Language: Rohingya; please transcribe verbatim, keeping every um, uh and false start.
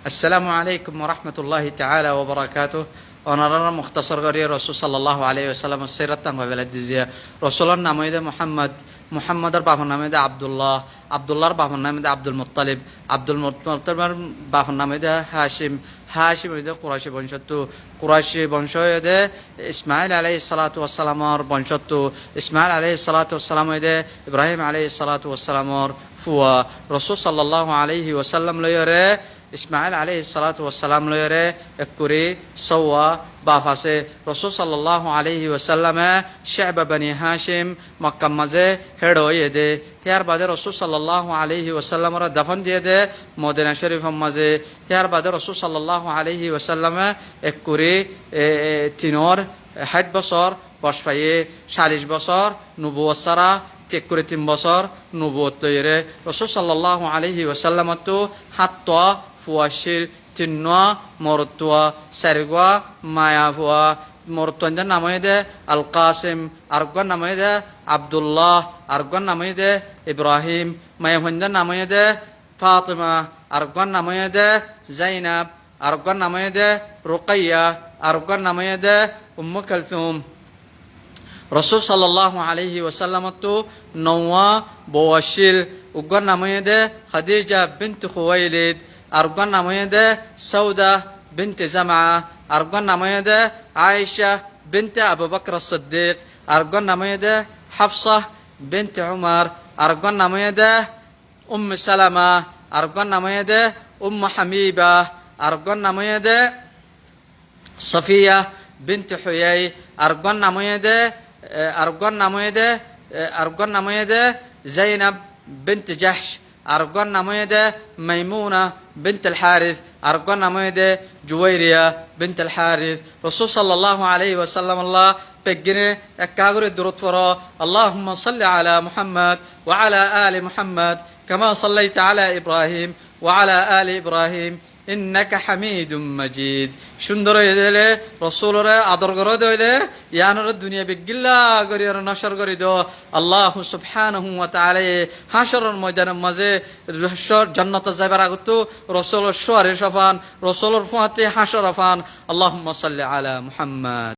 Assalamu alaikum wa rahmatullahi ta'ala wa barakatuh. Onoráre muhtasar gorí Rosul sallallahu alaihi wasallamor sirat tan hoi félai dí. Rosulor nam óilde Muhammad, Muhammador bafor nam óilde Abdullah, Abdullar bafor nam óilde Abdul Muttalib, Abdul Muttalibor bafor nam óilde Hashim, Hashim óilde Quraishi bongcóttu, Quraishi bongcó óilde Ismail alaihi salatu wassalamor bongcóttu, Ismail alaihi salatu wassalam óilde Ibrahim alaihi salatu wassalamor fua. Rosul sallallahu alaihi wasallam loiyóre Ismail alaihi salatu wassalam loiyóre ekkuri sóuwa baf asé. Rosul sallallahu alaihi wasallame She'ba Bani Hashim Makkar mazé héçe óiyede. Híyar bade Rosul sallallahu alaihi wasallamore dafon diyede Modina Shorifor mazé. Híyar bade Rosul sallallahu alaihi wasallame ekkuri, e, e, tinor háit bosór boc faiyé, callic bosór nubuwot sára, ekkuri tin bosór nubuwot loiyóre. Rosul sallallahu alaihi wasallamottu háñttuwa fua accíl, tinnúa morotfua, sairgúa maiyafua. Morotfuaindór nam óilde Al Qasim, areggúar nam óilde Abdullah, areggúar nam óilde Ibrahim. Maiyafuaindór nam óilde Fatima, areggúar nam óilde Zainab, areggúar nam óilde Ruqayya, areggúar nam óilde Ummu Kalthum. Rosul sallallahu alaihi wasallamottu nouwa bou accíl, uggúar nam óilde Khadija bint Khuwailid, areggúar nam óilde Sauda bint Zam'a, areggúar nam óilde Aisha bint Abu Bakr Siddiq, areggúar nam óilde Hafsa bint Umar, areggúar nam óilde Ummu Salama, areggúar nam óilde Ummu Habiba, areggúar nam óilde Safiya bint Huyay, areggúar nam óilde, e, areggúar nam óilde, e, areggúar nam óilde Zainab bint Jahsh, areggúar nam óilde Maimuna bint al-Harith, areggúar nam óilde Juwairiya bint al-Harith. Rosul sallallahu alaihi wasallam olla peggine ekka gorí durud foro, Allahumma salli ala Muhammad wa ala ali Muhammad kama sallaita ala Ibrahim wa ala ali Ibrahim innaka Hamidum Majid. Cúndor óiye dé óile, Rosulore ador goró dé óile, yíanore duniya beggílla gorí aró nocór gorí do. Allah subhanahu wa ta'ala ye hácoror moidanor mazé, cór-, jonnotot zaibar agottú Rosulor cúaric fán, Rosulor fúañti hácor fán. Allahumma salli ala Muhammad.